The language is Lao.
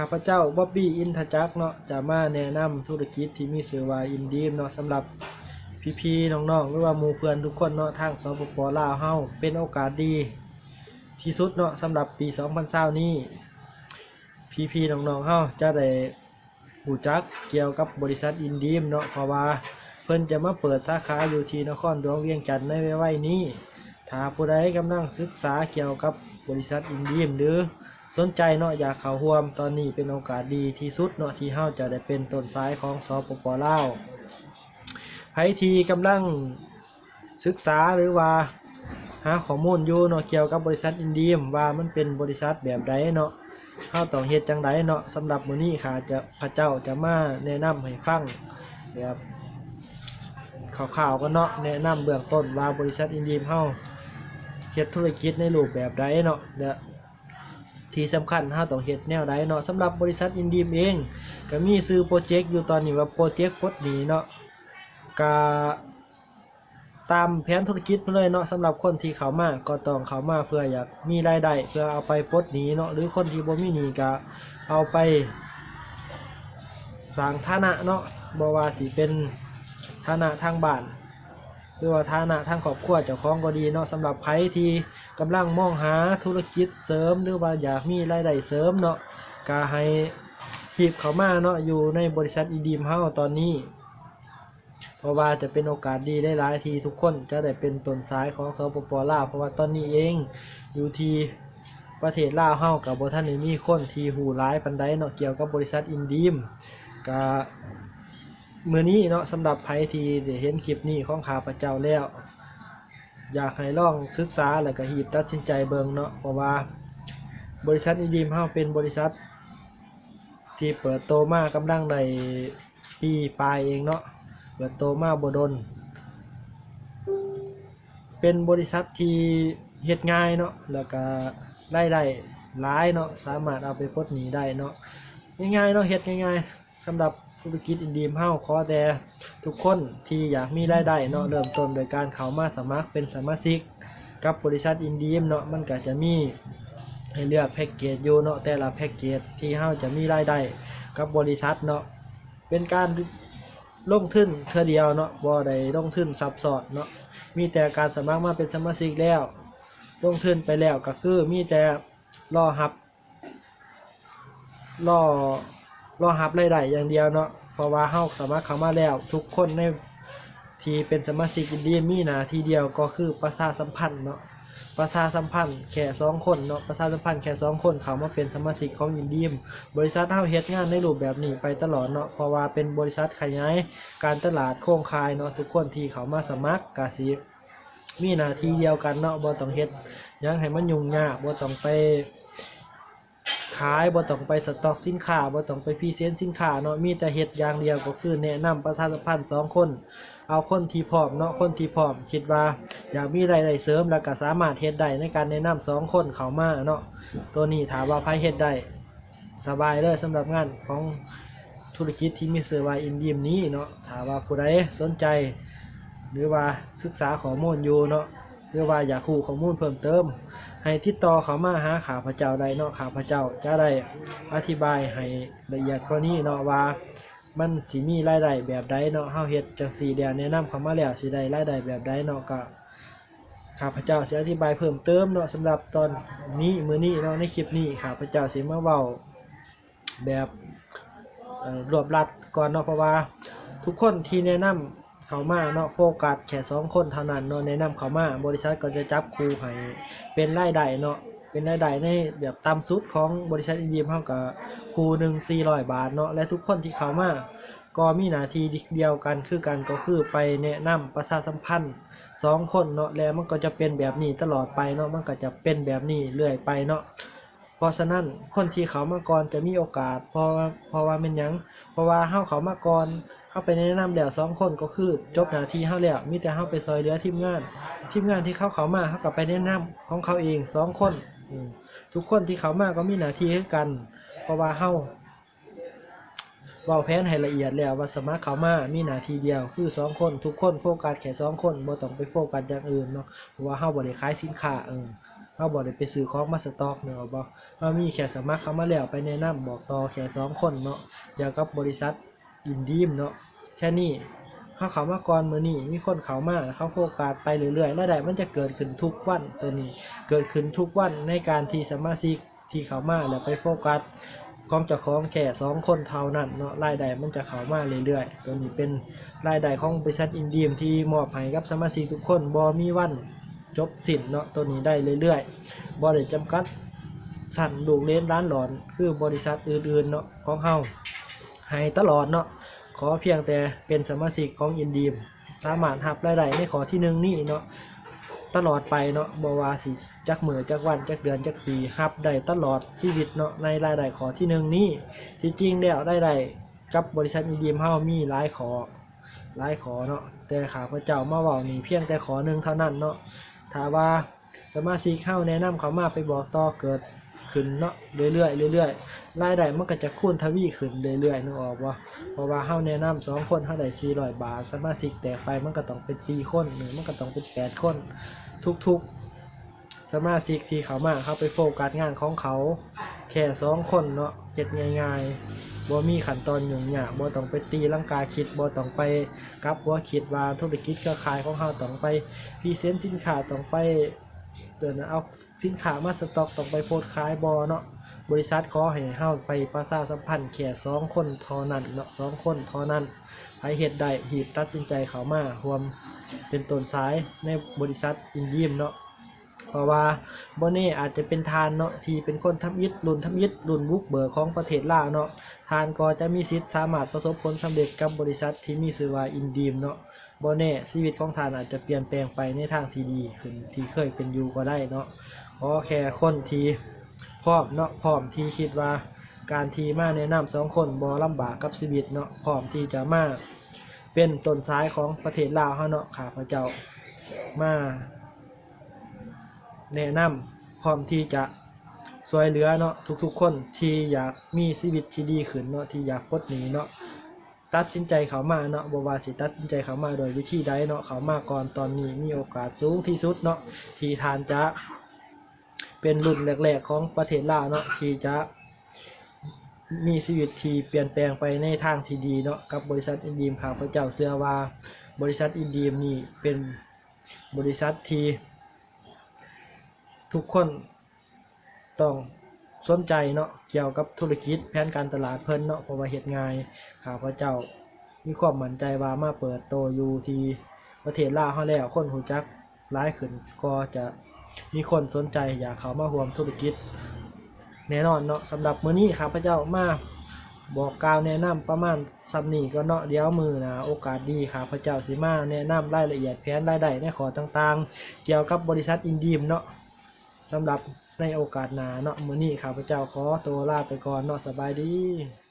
ຂ້າພະເຈົ້າ ບອບບີ ອິນທະຈັກ ເນາະ ຈະມາແນະນຳທຸລະກິດທີ່ມີຊື່ວ່າ ອິນດີມ ເນາະ. ສຳລັບພີ່ໆ ນ້ອງໆ ຫຼືວ່າໝູ່ເພື່ອນທຸກຄົນເນາະ ທາງ ສປປ ລາວເຮົາ ເປັນໂອກາດດີທີ່ສຸດເນາະ ສຳລັບປີສອງພັນຊາວນີ້ ພີ່ໆ ນ້ອງໆ ເຮົາຈະໄດ້ຮູ້ຈັກກ່ຽວກັບບໍລິສັດ ອິນດີມ ເນາະ ເພາະວ່າເພິ່ນຈະມາເປີດສາຂາຢູ່ທີ່ນະຄອນຫຼວງວຽງຈັນໃນໄວໆນີ້. ຖ້າຜູ້ໃດກຳລັງສຶກສາກ່ຽວກັບບໍລິສັດ ອິນດີມ ຫຼື ສົນໃຈເນາະ ຢາກເຂົ້າຮ່ວມ ຕອນນີ້ເປັນໂອກາດດີທີ່ສຸດເນາະ ທີ່ເຮົາຈະໄດ້ເປັນຕົ້ນສາຍຂອງ ສປປ ລາວ. ໃຜທີ່ກຳລັງສຶກສາ ຫຼືວ່າຫາຂໍ້ມູນຢູ່ເນາະ ກ່ຽວກັບບໍລິສັດ ອິນດີມ ວ່າມັນເປັນບໍລິສັດແບບໃດເນາະ ເຮົາຕ້ອງເຮັດຈັ່ງໃດເນາະ. ສຳລັບມື້ນີ້ ຂ້າພະເຈົ້າຈະມາແນະນຳໃຫ້ຟັງແບບຄ່າວໆ ກ່ອນເນາະ ແນະນຳເບື້ອງຕົ້ນວ່າບໍລິສັດ ອິນດີມ ເຮົາເຮັດທຸລະກິດໃນຮູບແບບໃດເນາະ ແລະ ທີ່ສຳຄັນເຮົາຕ້ອງເຮັດແນວໃດເນາະ. ສຳລັບບໍລິສັດ ອິນດີມ ເອງ ກະມີຊື່ໂປຣເຈັກຢູ່ຕອນນີ້ວ່າ ໂປຣເຈັກປົດໜີ້ເນາະ ກະຕາມແຜນທຸລະກິດເພິ່ນເລີຍເນາະ. ສຳລັບຄົນທີ່ເຂົ້າມາກໍຕ້ອງເຂົ້າມາເພື່ອຢາກມີລາຍໄດ້ ເພື່ອເອົາໄປປົດໜີ້ເນາະ ຫຼືຄົນທີ່ບໍ່ມີໜີ້ກະເອົາໄປສ້າງຖານະເນາະ ບໍ່ວ່າຊິເປັນຖານະທາງບ້ານ ຫຼືວ່າຖານະທາງຄອບຄົວເຈົ້າຂອງກໍດີເນາະ. ສຳລັບໃຜທີ່ກຳລັງມອງຫາທຸລະກິດເສີມ ຫຼືວ່າຢາກມີລາຍໄດ້ເສີມເນາະ ກະໃຫ້ຮີບເຂົ້າມາເນາະ ຢູ່ໃນບໍລິສັດ ອິນດີມ ເຮົາຕອນນີ້ ເພາະວ່າຈະເປັນໂອກາດດີຫຼາຍໆ ທີ່ທຸກຄົນຈະໄດ້ເປັນຕົ້ນສາຍຂອງ ສປປ ລາວ ເພາະວ່າຕອນນີ້ເອງຢູ່ທີ່ປະເທດລາວເຮົາກະບໍ່ທັນໄດ້ມີຄົນທີ່ຮູ້ຫຼາຍປານໃດເນາະ ກ່ຽວກັບບໍລິສັດ ອິນດີມ ກະ ມື້ນີ້ເນາະ ສຳລັບໃຜທີ່ໄດ້ເຫັນຄລິບນີ້ຂອງຂ້າພະເຈົ້າແລ້ວ ຢາກໃຫ້ລອງສຶກສາ ແລ້ວກະຮີບຕັດສິນໃຈເບິ່ງເນາະ ເພາະວ່າບໍລິສັດ ອິນດີມ ເຮົາເປັນບໍລິສັດທີ່ເປີດໂຕມາກຳລັງໄດ້ປີປາຍເອງເນາະ ເປີດໂຕມາບໍ່ດົນ ເປັນບໍລິສັດທີ່ເຮັດງ່າຍເນາະ ແລ້ວກະລາຍໄດ້ຫຼາຍເນາະ ສາມາດເອົາໄປປົດໜີ້ໄດ້ເນາະ ງ່າຍໆເນາະ ເຮັດງ່າຍໆ. ສຳລັບທຸລະກິດ ອິນດີມ ເຮົາ ຂໍແຕ່ທຸກຄົນທີ່ຢາກມີລາຍໄດ້ເນາະ ເລີ່ມຕົ້ນໂດຍການເຂົ້າມາສະໝັກເປັນສະມາຊິກກັບບໍລິສັດ ອິນດີມ ເນາະ ມັນກະຈະມີໃຫ້ເລືອກແພັກເກດຢູ່ເນາະ ແຕ່ລະແພັກເກດທີ່ເຮົາຈະມີລາຍໄດ້ກັບບໍລິສັດເນາະ ເປັນການລົງທຶນເທື່ອດຽວເນາະ ບໍ່ໄດ້ລົງທຶນຊັບຊ້ອນເນາະ ມີແຕ່ການສະໝັກມາເປັນສະມາຊິກແລ້ວ ລົງທຶນໄປແລ້ວກະຄືມີແຕ່ລໍຮັບ ລໍ ລໍຮັບລາຍໄດ້ຢ່າງດຽວເນາະ ເພາະວ່າເຮົາສາມາດເຂົ້າມາແລ້ວ ທຸກຄົນໃນທີ່ເປັນສະມາຊິກ ອິນດີມ ມີໜ້າທີ່ດຽວກໍຄືປະຊາສຳພັນເນາະ ປະຊາສຳພັນແຄ່ສອງຄົນເນາະ ປະຊາສຳພັນແຄ່ສອງຄົນເຂົ້າມາເປັນສະມາຊິກຂອງ ອິນດີມ ບໍລິສັດເຮົາເຮັດງານໃນຮູບແບບນີ້ໄປຕະຫຼອດເນາະ ເພາະວ່າເປັນບໍລິສັດຂະຫຍາຍການຕະຫຼາດໂຄງຂ່າຍເນາະ ທຸກຄົນທີ່ເຂົ້າມາສະໝັກກະຊິ ມີໜ້າທີ່ດຽວກັນເນາະ ບໍ່ຕ້ອງເຮັດຫຍັງໃຫ້ມັນຫຍຸ້ງຍາກ ບໍ່ຕ້ອງໄປຂາຍ ບໍ່ຕ້ອງໄປສະຕັອກສິນຄ້າ ບໍ່ຕ້ອງໄປພຣີເຊັນສິນຄ້າເນາະ ມີແຕ່ເຮັດຢ່າງດຽວກໍຄືແນະນຳປະຊາສຳພັນສອງຄົນ ເອົາຄົນທີ່ພ້ອມເນາະ ຄົນທີ່ພ້ອມຄິດວ່າຢາກມີລາຍໄດ້ເສີມ ແລ້ວກະສາມາດເຮັດໄດ້ໃນການແນະນຳສອງຄົນເຂົ້າມາເນາະ ໂຕນີ້ຖ້າວ່າໃຜເຮັດໄດ້ ສະບາຍເລີຍ ສຳລັບງານຂອງທຸລະກິດທີ່ມີຊື່ວ່າ ອິນດີມ ນີ້ເນາະ ຖ້າວ່າຜູ້ໃດສົນໃຈ ຫຼືວ່າສຶກສາຂໍ້ມູນຢູ່ເນາະ ຫຼືວ່າຢາກຮູ້ຂໍ້ມູນເພີ່ມເຕີມ ໃຫ້ຕິດຕໍ່ເຂົ້າມາຫາຂ້າພະເຈົ້າໄດ້ເນາະ ຂ້າພະເຈົ້າຈະໄດ້ອະທິບາຍໃຫ້ລະອຽດກວ່ານີ້ເນາະ ວ່າມັນຊິມີລາຍໄດ້ແບບໃດເນາະ ເຮົາເຮັດຈັ່ງຊີ້ແລ້ວ ແນະນຳເຂົ້າມາແລ້ວ ຊິໄດ້ລາຍໄດ້ແບບໃດເນາະ ກະ ຂ້າພະເຈົ້າຊິອະທິບາຍເພີ່ມເຕີມເນາະ ສຳລັບຕອນນີ້ ມື້ນີ້ເນາະ ໃນຄລິບນີ້ ຂ້າພະເຈົ້າຊິມາເວົ້າແບບ ເອີ ລວບລັດກ່ອນເນາະ ເພາະວ່າທຸກຄົນທີ່ແນະນຳເຂົ້າມາເນາະ ໂຟກັສແຄ່ສອງຄົນເທົ່ານັ້ນເນາະ ແນະນຳເຂົ້າມາ ບໍລິສັດກໍຈະຈັບຄູ່ໃຫ້ເປັນລາຍໄດ້ເນາະ ເປັນລາຍໄດ້ໃນແບບຕ່ຳສຸດຂອງບໍລິສັດ ອິນດີມ ເຮົາກໍຄູ່ໜຶ່ງສີ່ຮ້ອຍບາດເນາະ ແລະ ທຸກຄົນທີ່ເຂົ້າມາ ກໍມີໜ້າທີ່ດຽວກັນຄືກັນ ກໍຄືໄປແນະນຳປະຊາສຳພັນສອງຄົນເນາະ ແລະ ມັນກໍຈະເປັນແບບນີ້ຕະຫຼອດໄປເນາະ ມັນກໍຈະເປັນແບບນີ້ເລື້ອຍໄປເນາະ ເພາະສະນັ້ນ ຄົນທີ່ເຂົ້າມາກ່ອນຈະມີໂອກາດ ເພາະວ່າ ເພາະວ່າແມ່ນຫຍັງ ເພາະວ່າເຮົາເຂົ້າມາກ່ອນ ເຮົາໄປແນະນຳແລ້ວສອງຄົນ ກໍຄືຈົບໜ້າທີ່ເຮົາແລ້ວ ມີແຕ່ເຮົາໄປຊ່ອຍເຫຼືອທີມງານ ທີມງານທີ່ເຂົາເຂົ້າມາ ເຮົາກໍໄປແນະນຳຂອງເຂົາເອງສອງຄົນ ອືມ ທຸກຄົນທີ່ເຂົ້າມາກໍມີໜ້າທີ່ຄືກັນ ເພາະວ່າເຮົາ ເວົ້າແຜນໃຫ້ລະອຽດແລ້ວວ່າສະໝັກເຂົ້າມາມີໜ້າທີ່ດຽວຄືສອງຄົນ ທຸກຄົນໂຟກັສແຄ່ສອງຄົນ ບໍ່ຕ້ອງໄປໂຟກັສຢ່າງອື່ນເນາະ ເພາະວ່າເຮົາບໍ່ໄດ້ຂາຍສິນຄ້າ ເອີ ເຮົາບໍ່ໄດ້ໄປຊື້ຂອງມາສະຕັອກ ແມ່ນບໍ່? ເຮົາມີແຄ່ສະໝັກເຂົ້າມາແລ້ວ ໄປແນະນຳບອກຕໍ່ແຄ່ສອງຄົນເນາະ ກ່ຽວກັບບໍລິສັດອິນດີມເນາະ. ແຄ່ນີ້ ເຮົາເຂົ້າມາກ່ອນມື້ນີ້ ມີຄົນເຂົ້າມາ ເຂົາໂຟກັສໄປເລື້ອຍໆ ລາຍໄດ້ມັນຈະເກີດຂຶ້ນທຸກວັນ. ໂຕນີ້ເກີດຂຶ້ນທຸກວັນໃນການທີ່ສະມາຊິກ ທີ່ເຂົ້າມາແລ້ວໄປໂຟກັສຂອງເຈົ້າຂອງແຄ່ສອງຄົນເທົ່ານັ້ນເນາະ, ລາຍໄດ້ມັນຈະເຂົ້າມາເລື້ອຍໆ. ໂຕນີ້ເປັນລາຍໄດ້ຂອງບໍລິສັດອິນດີມທີ່ມອບໃຫ້ກັບສະມາຊິກທຸກຄົນ ບໍ່ມີວັນຈົບສິ້ນເນາະ, ໂຕນີ້ໄດ້ເລື້ອຍໆ ບໍ່ໄດ້ຈຳກັດຊັ້ນລູກເຫຼນຫຼານຫຼອນ ຄືບໍລິສັດອື່ນໆເນາະ ຂອງເຮົາໃຫ້ຕະຫຼອດເນາະ. ຂໍພຽງແຕ່ເປັນສະມາຊິກຂອງອິນດີມ ສາມາດຮັບລາຍໄດ້ໃນຂໍ້ທີໜຶ່ງນີ້ເນາະ ຕະຫຼອດໄປເນາະ, ບໍ່ວ່າຊິຈັກມື້ ຈັກວັນ ຈັກເດືອນ ຈັກປີ ຮັບໄດ້ຕະຫຼອດຊີວິດເນາະ ໃນລາຍໄດ້ຂໍ້ທີໜຶ່ງນີ້. ທີ່ຈິງແລ້ວລາຍໄດ້ກັບບໍລິສັດອິນດີມເຮົາມີຫຼາຍຂໍ້ ຫຼາຍຂໍ້ເນາະ, ແຕ່ຂ້າພະເຈົ້າມາເວົ້ານີ້ພຽງແຕ່ຂໍ້ໜຶ່ງເທົ່ານັ້ນເນາະ. ຖ້າວ່າ ສະມາຊິກເຮົາແນະນຳເຂົ້າມາໄປບອກຕໍ່ເກີດຂຶ້ນເນາະ ເລື້ອຍໆ ເລື້ອຍໆ ລາຍໄດ້ມັນກໍຈະຄູນທະວີຂຶ້ນເລື້ອຍໆ ນຶກອອກບໍ່? ເພາະວ່າເຮົາແນະນຳສອງຄົນ ເຮົາໄດ້ສີ່ຮ້ອຍບາດ, ສະມາຊິກແຕກໄປມັນກໍຕ້ອງເປັນສີ່ຄົນ ຫຼືມັນກໍຕ້ອງເປັນແປດຄົນ. ທຸກໆສະມາຊິກທີ່ເຂົ້າມາ ເຮົາໄປໂຟກັສງານຂອງເຂົາແຄ່ສອງຄົນເນາະ, ເຮັດງ່າຍໆ ບໍ່ມີຂັ້ນຕອນຫຍຸ້ງຍາກ, ບໍ່ຕ້ອງໄປຕີລັງກາຄິດ, ບໍ່ຕ້ອງໄປກັບຫົວຄິດວ່າທຸລະກິດເຄືອຂ່າຍຂອງເຮົາຕ້ອງໄປພຣີເຊັນສິນຄ້າ, ຕ້ອງໄປ ເອີ້ນເອົາສິນຄ້າມາສະຕັອກ ຕ້ອງໄປໂພສຂາຍບໍ່ເນາະ. ບໍລິສັດຂໍໃຫ້ເຮົາໄປປະຊາສຳພັນແຄ່ສອງຄົນເທົ່ານັ້ນເນາະ, ສອງຄົນເທົ່ານັ້ນ. ໃຜເຮັດໄດ້ ຮີບຕັດສິນໃຈເຂົ້າມາຮ່ວມເປັນຕົ້ນສາຍໃນບໍລິສັດອິນດີມເນາະ, ເພາະວ່າບໍ່ແນ່ອາດຈະເປັນທ່ານເນາະ ທີ່ເປັນຄົນທຳອິດ ລຸ້ນທຳອິດ ລຸ້ນບຸກເບີກຂອງປະເທດລາວເນາະ, ທ່ານກໍຈະມີສິດສາມາດປະສົບຜົນສຳເລັດກັບບໍລິສັດທີ່ມີຊື່ວ່າອິນດີມເນາະ. ບໍ່ແນ່ ຊີວິດຂອງທ່ານອາດຈະປ່ຽນແປງໄປໃນທາງທີ່ດີຂຶ້ນທີ່ເຄີຍເປັນຢູ່ກໍໄດ້ເນາະ. ຂໍແຄ່ຄົນທີ່ພ້ອມເນາະ, ພ້ອມທີ່ຄິດວ່າການທີ່ມາແນະນຳສອງຄົນບໍ່ລຳບາກກັບຊີວິດເນາະ, ພ້ອມທີ່ຈະມາເປັນຕົ້ນສາຍຂອງປະເທດລາວເຮົາເນາະ. ຂ້າພະເຈົ້າມາແນະນຳ ພ້ອມທີ່ຈະຊ່ວຍເຫຼືອເນາະ ທຸກໆຄົນທີ່ຢາກມີຊີວິດທີ່ດີຂຶ້ນເນາະ, ທີ່ຢາກປົດໜີ້ເນາະ. ຕັດສິນໃຈເຂົ້າມາເນາະ, ບໍ່ວ່າຊິຕັດສິນໃຈເຂົ້າມາດ້ວຍວິທີໃດເນາະ, ເຂົ້າມາກ່ອນຕອນນີ້ມີໂອກາດສູງທີ່ສຸດເນາະ ທີ່ທ່ານຈະເປັນລຸ້ນແລກໆຂອງປະເທດລາວເນາະ ທີ່ຈະມີຊີວິດທີ່ປ່ຽນແປງໄປໃນທາງທີ່ດີເນາະ ກັບບໍລິສັດອິນດີມ. ຂ້າພະເຈົ້າເຊື່ອວ່າບໍລິສັດອິນດີມນີ້ເປັນບໍລິສັດທີ່ ທຸກຄົນຕ້ອງສົນໃຈເນາະ ກ່ຽວກັບທຸລະກິດແຜນການຕະຫຼາດເພິ່ນເນາະ ເພາະວ່າເຮັດງ່າຍ. ຂ້າພະເຈົ້າມີຄວາມໝັ້ນໃຈວ່າມາເປີດໂຕຢູ່ທີ່ປະເທດລາວເຮົາແລ້ວ ຄົນຮູ້ຈັກຫຼາຍຂຶ້ນ ກໍຈະມີຄົນສົນໃຈຢາກເຂົ້າມາຮ່ວມທຸລະກິດແນ່ນອນເນາະ. ສຳລັບມື້ນີ້ຂ້າພະເຈົ້າມາບອກກ່າວແນະນຳປະມານສ່ຳນີ້ກ່ອນເນາະ, ດຽວມື້ໜ້າໂອກາດດີ ຂ້າພະເຈົ້າຊິມາແນະນຳລາຍລະອຽດແຜນລາຍໄດ້ໃນຂໍ້ຕ່າງໆ ກ່ຽວກັບບໍລິສັດອິນດີມເນາະ. ສຳລັບໃນໂອກາດໜ້າເນາະ, ມື້ນີ້ຂ້າພະເຈົ້າຂໍໂຕລາໄປກ່ອນເນາະ, ສະບາຍດີ.